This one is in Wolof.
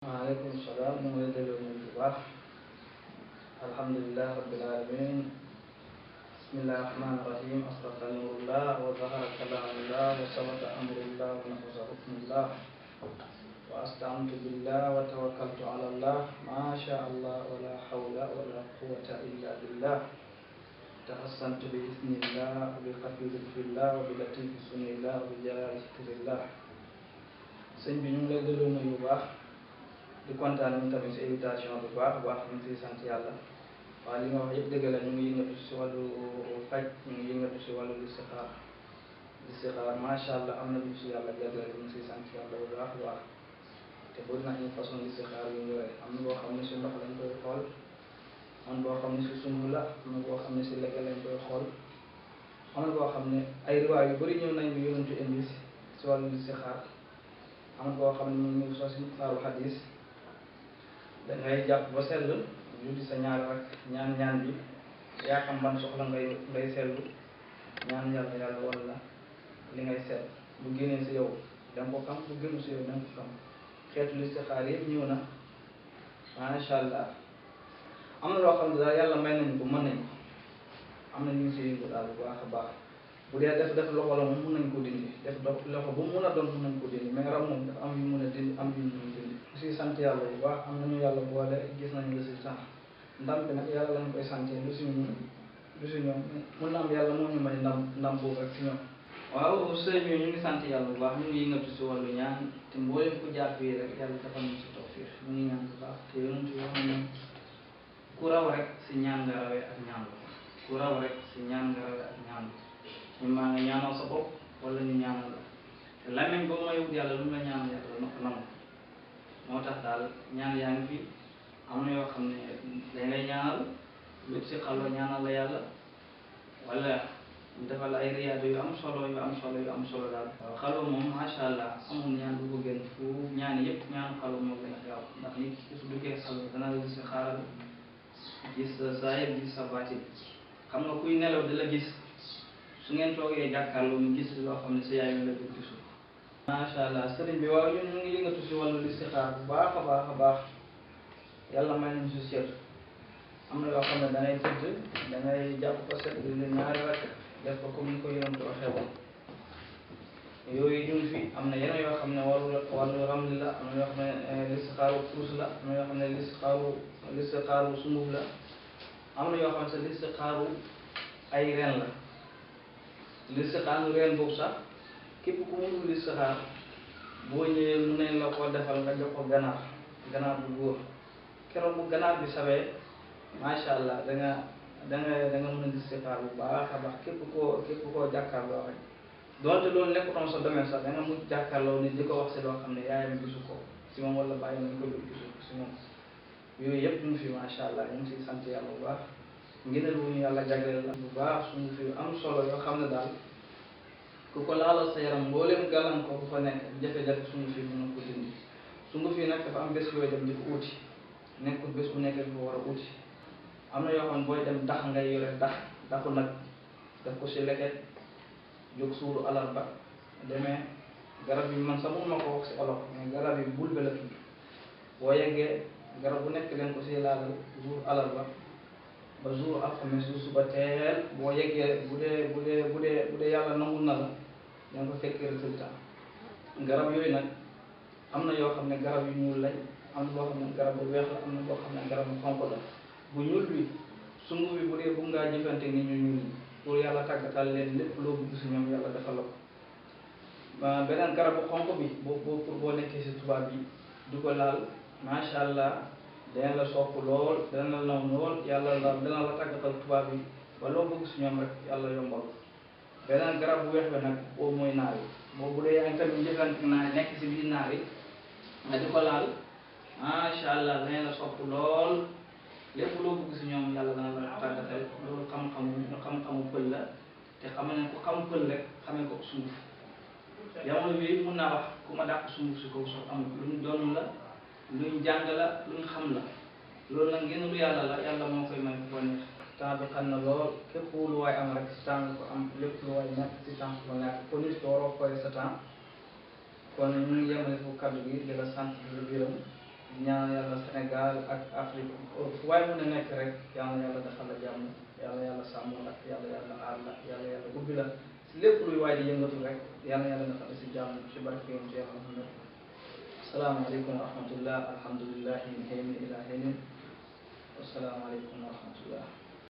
Waalaikumsalam warahmatullahi wabarakatuh. Alhamdulillah rabbil alamin. Bismillahirrahmanirrahim. Asrafallah wa zahara kalamullah wa sabata amrullah wa nafasa hukmullah. Wa asta'antu billah wa tawakkaltu ala Allah. Masya Allah wa la hawla wa la quwwata illa billah. Tahassantu bi ismillah wa bi khafi lutfillah wa bi latifi sunillah wa bi jalali zikrillah. Sëñ bi ñu ngi lay delloo nuyu bu baax di kontaan ñu tamit si invitation bu baax a baax ñu ngi siy sant yàlla. waaye li nga wax yëpp dëgg la, ñu ngi yëngatu si wàllu faj, ñu ngi yëngatu si wàllu listixaar macha allah am na lu si yàlla jagleel, ñu ngi siy sant yàlla bu baax a baax. te bëri na une façon listixaar yu ñu yore, am na boo xam ne si ndox lañ koy xool, am na boo xam ne si sumb la, am na boo xam ne si lekk lañ koy xool, am na boo xam ne ay riwaay yu bëri ñëw nañ bi yonentu indi si wàllu listixaar. am na boo xam ne ñu ngi soo si saaru xadis, dangay jàpp ba sell julli sa ñaar rek ñaan bi yaa xam ban soxla ngay sellu ñaan yàlla wala li ngay seet bu génnee si yow da nga ko xam, bu génnu si yow da nga ko xam. xeetu listixaar yëpp ñëw na macha allah. am na loo xam ne daal yàlla may nañu ko, mën nañ ko, am na ñu ngi si yëngu daal bu baax a baax. bu dee def loxo la moom mun nañ ko dindi, def loxo bu mun a doon mun nañ ko dindi, mais rab moom dafa am yu mun a dindi am yu mun a dindi. aussi sant yàlla bu baax, am nañu yàlla boole gis nañu résultat. ndam bi nag yàlla lañ koy sant, lu si ñoom mun na am yàlla moo ñu may ndam boobu rek si ñoom. waaw sëñ bi ñu ngi sant yàlla bu baax, ñu ngi yëngatu si wàllu ñaan, te mboolem ku jàpp yi rek yàlla defal ñu si tawfiq. ñu ngi ñaan bu baax, te yonent wax nañu ku raw rek si ñaan nga rawee ak ñaan la, ku raw rek si ñaan nga rawee ak ñaan la. ñu maa nga ñaanal sa bopp wala ñu ñaanal la, te làmmiñ boobu may wut yàlla lu mu la ñaanal yàlla na ko nangu. moo tax daal ñaan yaa ngi fi, am na yoo xam ne dañ lay ñaanal lépp si xalwa ñaanal la yàlla, wala ñu defal ay riyaada yu am solo daal. waaw xalwa moom macha allah amul ñaan bu ko gën fu ñaan yëpp, ñaanu xalwa moo gën a gaaw, ndax nit ki su duggee xalwa dana la gis si xaaral, gis sa zaahir gis sa baatin. xam nga kuy nelaw di la gis, su ngeen toogee jàkkaarloo mu gis loo xam ne sa yaay mi la dugg ci suuf. macha allah sëriñ bi waaw ñun ñu ngi yëngatu si wàllu listixaar bu baax a baax. yàlla may nañu si seet. am na yoo xam ne dangay tëdd dangay jàpp ko set di ñaari rakk def ko comme ni ko yonent waxee woon. yooyu ñu ngi fi. am na yeneen yoo xam ne wàllu ramli la, am na yoo xam ne listixaaru fuus la, am na yoo xam ne listixaaru sunguf la, am na yoo xam ne sa listixaaru ay ren la. listixaaru ren boobu sax képp ku mënul listixaar boo ñëwee mun nañ la ko defal nga jox ko ganaar bu góor. keroog bu ganaar bi sawee macha allah da nga mën a listixaar bu baax a baax. képp koo jàkkaarloo rek donte loolu nekkutoon sa domaine sax da nga mujj jàkkaarloo nit di ko wax si loo xam ne yaayam gisu ko si moom wala bàyyi nañ ko gisu ko si moom. yooyu yëpp ñu ngi fi macha allah, ñu ngi siy sant yàlla bu baax. ngëneel wu ñu yàlla jagleel la bu baax, suñu fi am solo yoo xam ne daal ku ko laalal sa yaram mbooleem gàllankoor bu fa nekk jafe-jafe suñu fi mën na ko dindi. suñu fi nag dafa am bés yooyu dem di ko uti, nekkul bés bu nekk dafa war a uti. am na yoo xam ne booy dem dax ngay yore, daxu nag def ko si leket jóg suuru alarba demee garab yi man sax mun ma ko wax si olof, mais garab yi bulbe la tudd. boo yeggee garab bu nekk leen ko si laalal jour alarba ba jour alxames su suba teel. boo yeggee bu dee yàlla nangul na la da nga ko fekk résultat. garab yooyu nag am na yoo xam ne garab yu ñuul lañ, am na boo xam ne garab bu weex la, am na boo xam ne garab bu xonq la. bu ñuul bi sungu bi bu dee bëgg ngaa jëfante nit ñu ñuul ñi pour yàlla tàggatal leen lépp loo bëgg si ñoom yàlla defal la ko. beneen garab bu xonq bi pour boo nekkee si tubaab bi du ko laal macha allah dana la sopp lool, dana la naw lool, yàlla dana la tàggatal tubaab bi ba loo bëgg si ñoom rek yàlla yombal. beneen garab bu weex bi nag boobu mooy naar yi. boobu bu dee yaa ngi tamit jëfante naa nekk si biir naar yi nga di ko laal macha allah dana la sopp lool, lépp loo bëgg si ñoom yàlla dana la tàggatal. loolu xam-xamu pël la, te xam ne ku xam pël rek xamee ko sunguf. jamono bi mun naa wax ku ma dàq sunguf si kaw soo amul, lu ñu doon la, lu ñu jàng la, lu ñu xam la. loolu nag ngeen lu yàlla la, yàlla moo koy may ko neex. temps bi xam na lool, képp lu waay am rek si temps ko am, lépp lu waay ñàkk si temps ko ñàkk. kon nit ki waroo koy sa temps. kon ñu ngi yemale foofu kaddu gi di la sant di la gërëm ñaan yàlla Sénégal ak Afrique fu waaye mën a nekk rek yàlla yàlla defal la jàmm yàlla yàlla sàmm la yàlla yàlla aar la yàlla yàlla ubbi la si lépp luy waay di yëngatu rek yàlla yàlla defal la si jàmm si barke yonent yàlla Muhammad. Asalaamaaleykum wa rahmatullah alhamdulillahi min haynin ila haynin wasalaamaaleykum wa rahmatullah.